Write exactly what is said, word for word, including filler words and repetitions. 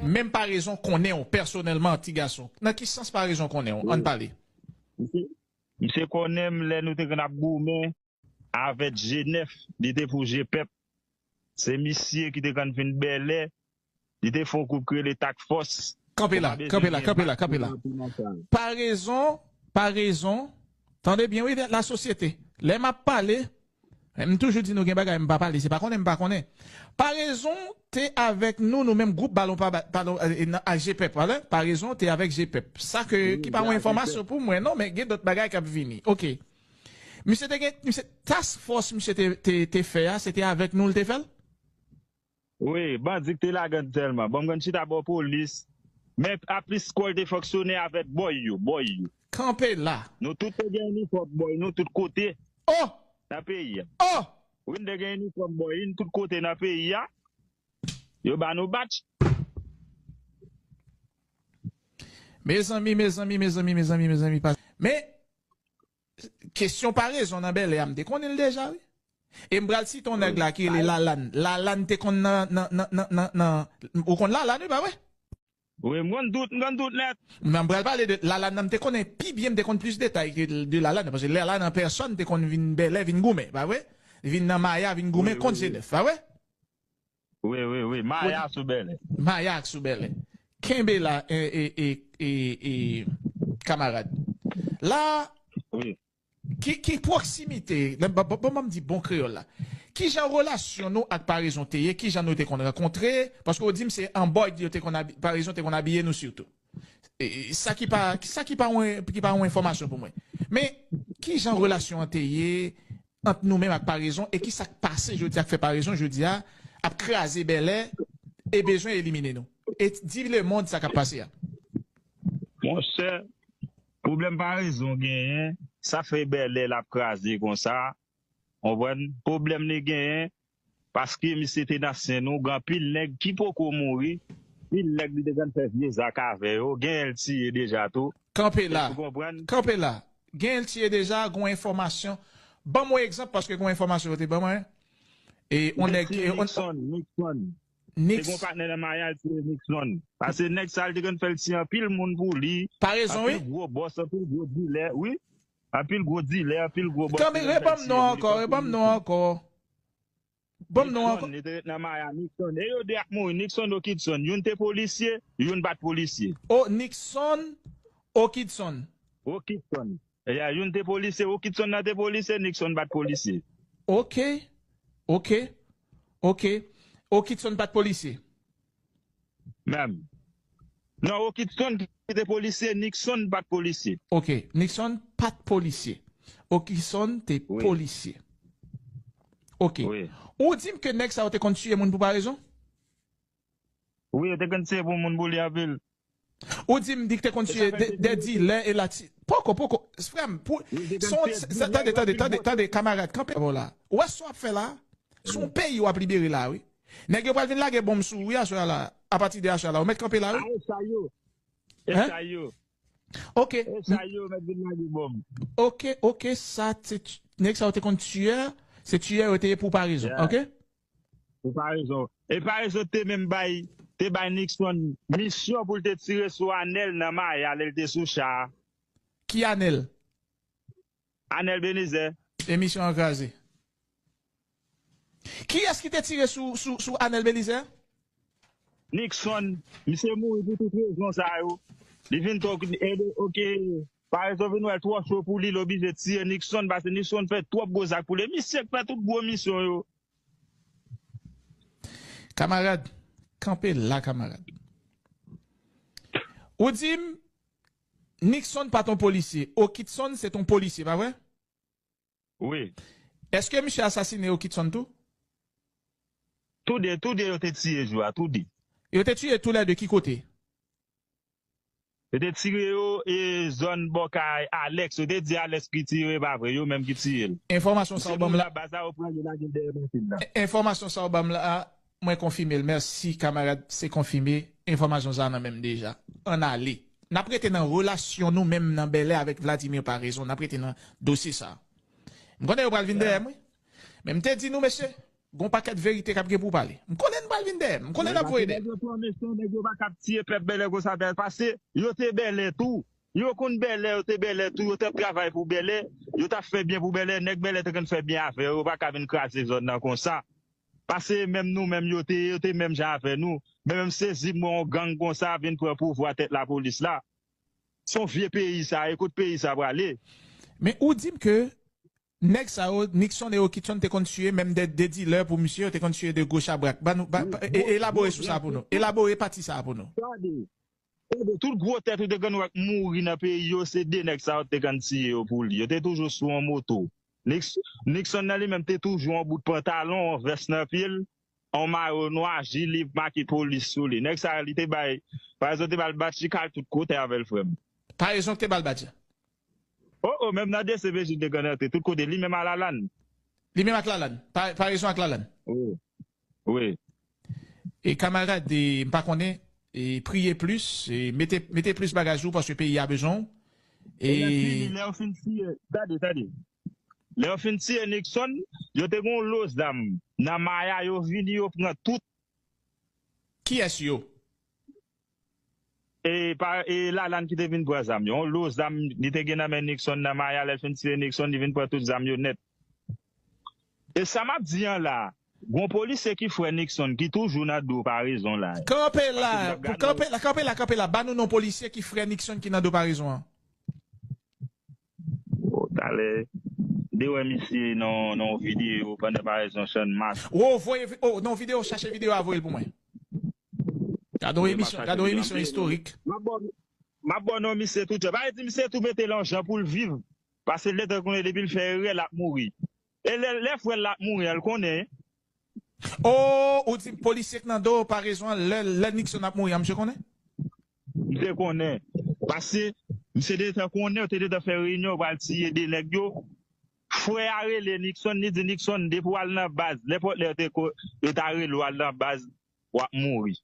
Menm Parezon konnen w pèsonèlman, ti gason. Nan ki sans Parezon konnen w? Ann pale. Misye, misye konnen m lè nou te konn ap goumen avèk G nèf, li te pou G pèp. Se misye ki te konn vin Bèlè, li te fè yon gwoup ki rele Tak Fòs. Kanpe la, kanpe la, kanpe la, kanpe la. Parezon, Parezon, tande byen wi, lasosyete. Lè m ap pale, m toujou di nou gen bagay m pa pale, se pa konnen m pa konnen. Parezon te avèk nou, nou menm gwoup balon pa ba- balon eh, nan- a G pèp, wè? Parezon te avèk G pèp. Sa ke ki pa yon enfòmasyon pou mwen non, men gen dòt bagay k ap vini. Oke. Misye te gen, misye task force misye te, te, te fè a, se te avèk nou l te fè l? Wi, bandi k te lagan sèlman. Bon, m konn chita bò polis. Men a plis kò l te fonksyone avèk bòy yo, bòy yo. Kanpe la. Nou tout te gen inifòm bòy nou tout kote Oh! nan peyi a. Oh! Wi, n te gen inifòm bòy nou tout kote nan peyi a. Yo ba nou batch. Mezanmi, mezanmi, mezanmi, mezanmi, mezanmi, pa. Men, kesyon Parezon nan Bèlè a, m te konnen l deja, wi. E m pral site yon nèg la ki rele Lalann. Lalann te konn nan, nan, nan, nan, nan, nan, ou konn Lalann, wi, pa vre? Wi, m konn tout, m konn tout nèt. Men m pral pale de Lalann nan, m te konnen pi byen, m te konn plis detay ke de Lalann, paske Lalann an pèsòn te konn vin Bèlè, vin goumen, pa vre? Vin nan Maya, vin goumen kont G nèf, pa vre? Wi, wi, wi. Maya sou Bèlè. Maya ak sou Bèlè. Kenbe la, e, e, e, e, e, kamarad. La, Wi. ki, ki pwoksimite, ban m di bon kreyòl la, ki jan relasyon nou ak Parezon te ye, ki jan nou te konn rankontre, paske w di m se an bòyd yo te konn abi, Parezon te konn abiye nou sitou. E, sa ki pa, sa ki pa yon, ki pa yon enfòmasyon pou mwen. Men, ki jan relasyon an te ye ant nou menm ak Parezon e ki sa k pase jodi a k fè Parezon jodi a ap kraze Bèlè e bezwen elimine nou? E di lemonn sa k ap pase a. Monchè, pwoblèm Parezon genyen, sa fè Bèlè l ap kraze konsa. Konprann? Pwoblèm li genyen, paske misye te nan sen nou, gen anpil nèg ki poko mouri, anpil nèg li te konn fè vye zak avè yo, genyen l tiye deja tou. Kanpe la. Kanpe la. Genyen l tiye deja, gon enfòmasyon. Ban m yon egzanp, paske gon enfòmasyon yo te ban mwen. E yon nèg. Nixon, Nixon. Te gon patnè nan Maya l tiye Nixon. Paske nèg sa l te konn fè l tiye anpil moun pou li. Parezon, wi. Anpil gwo bòs, anpil gwo dilè, wi. Anpil gwo dilè, anpil gwo bòs. Kanpe, reban m non ankò, reban m non ankò. Ban m non ankò. Nixon, li te ret nan Maya, Nixon. E yo de ap mouri, Nixon, Okidson. Youn te polisye, youn pa t polisye. O, Nixon, Okidson. Okidson. Ya, youn te polisye, Okidson nan te polisye, Nixon pa t polisye. Ok, ok, ok. Okidson pa t polisye. Menm. Non, Okidson ki te polisye, Nixon pa t polisye. Ok, Nixon pa t polisye. Okidson te polisye. Ok. Ou di m ke nèg sa yo te konn tiye moun pou Parezon? Wi, yo te konn tiye pou moun pou li anpil. Ou di m di k te konn tiye de dilè e la ti. Poko, poko. Frè m, pou. Tande, tande, tande, tande, kamarad, kanpe la. Ou wè sa w ap fè la? Se yon peyi w ap libere la, wi. Nèg yo pral vin lage bonm sou ou wi aswè a la. Apati de aswè a la. Ou mèt kanpe la wi. A e sa yo. E sa yo. Ok. E sa yo mèt vin lage bonm. Ok, ok, sa se nèg sa yo te konn tiyè. Se tiyè yo te ye pou Parezon. Ok? Pou Parezon. E Parezon te menm bay, te bay Nixon misyon pou l te tire sou Anèl nan Maya lè l te sou cha a. Ki Anèl? Anèl Benizè. Emisyon an kraze. Kiyès ki te tire sou, sou, sou Anèl Benizè? Nixon. Misye mouri pou tout rezon sa yo. Li vin twò, ok, Parezon vin wè l twò cho pou li, l oblije tiye Nixon, paske Nixon fè twòp gwo zak pou li. Misye k fè tout gwo misyon yo. Kamarad, kanpe la, kamarad. Ou di m, Nixon pa t on polisye. Okidson se t on polisye, pa vre? Wi. Èske misye asasine Okidson tou? Toude, toude yo te tiye jou a, toude. Yo te tiye toulède ki kote? Yo te tire yo e zòn bò kay Alex. Yo te di Alex ki tire, pa vre, yo menm ki tiye l. Enfòmasyon sa w ban m la. Baz la, yo pran yo lage l dèyè machin nan. Enfòmasyon sa w ban m la, mwen konfime l. Mèsi, kamarad, se konfime. Enfòmasyon sa nan men m deja. Ann ale. N ap rete nan relasyon nou menm nan Bèlè avèk Vladimir Paraison. N ap rete nan dosye sa. M konnen yo pral vin dèyè m, wi. Men m te di nou, mesye, gon pakèt verite k ap gen pou pale. M konnen n pral vin dèyè m. M konnen n ap voye dèyè m. Nèg yo twò mechan, nèg yo pa kab tiye pèp bèlè konsa, bèlè, pase yo te bèlè tou. Yo konn bèlè, yo te bèlè tou, yo t ap travay pou bèlè, yo t ap fè byen pou bèlè, nèg bèlè te konn fè byen avè yo, yo pa ka vin kraze zòn nan konsa. Pase menm nou menm yo te ye, yo te menm jan avè nou. Men menm sezi mwen yon gang konsa vin pran pouvwa tèt lapolis la. Se yon vye peyi sa ye, kot peyi sa prale? Men ou di m ke nèg sa yo, Nixon e Okitson te konn tiye menm de, de dilè pou misye, yo te konn tiye de gwo chabrak. Ban nou, ba, ba, e, elabore sou sa pou nou. Elabore pati sa pou nou. Gade, gade, tout gwo tèt ou te konn wè k mouri nan peyi yo, se de nèg sa yo te konn tiye yo pou li. Yo te toujou sou yon moto. Nix-, Nixon nan li menm te toujou yon bout pantalon, yon vès nan pye l, yon mayo nwa, ji li make polis sou li. Nèg sa yo, li te bay, parezon te ba l batchi kal tout kote avè l, frè m. Parezon te ba l batchi? O, o, menm nan D C P J te konn antre tout kote, li menm a Lalann. Li menm ak Lalann. Pa, parezon ak Lalann. Wi. Wi. E kamarad, e, m pa konnen, e, priye plis, e, mete, mete plis bagay sou ou paske peyi a bezwen w. E nan fini, lè yo fin tiye, tande, tande. Lè yo fin tiye Nixon, yo te gen yon lo zam nan Maya, yo vini, yo pran tout. Kiyès yo? E pa, e Lalann ki te vin pran zam yo. Yon lo zam li te gen nan men Nixon nan Maya, lè l fin tiye Nixon, li vin pran tout zam yo nèt. E sa m ap di an la, gon polisye ki frè Nixon, ki toujou nan do parezon la. Kanpe la, kanpe la, kanpe la, kanpe la. Ba nou non polisye ki frè Nixon ki nan do parezon an. O, talè, m te wè misye nan, nan yon videyo pandan parezon Channmas. O, voye vi-, o, nan videyo, chache videyo a, voye l pou mwen. Gade yon emisyon, gade yon emisyon istorik. M ap ba w, m ap ba w non misye tou djòb. Pa di misye tou mete l an jan pou l viv. Paske l gentan konnen depi l fè erè, l ap mouri. E lè, lè frè l ap mouri an, l konnen. O, ou di polisye k nan do parezon an, lè, lè Nixon ap mouri an, misye konnen? Misye konnen. Paske misye te gentan konnen, yo te gentan fè reyinyon, yo pral tiye de nèg yo. Frè a rele Nixon, li di Nixon, depi w al nan baz, nenpòt lè yo te ko-, yo ta rele w al nan baz, w ap mouri.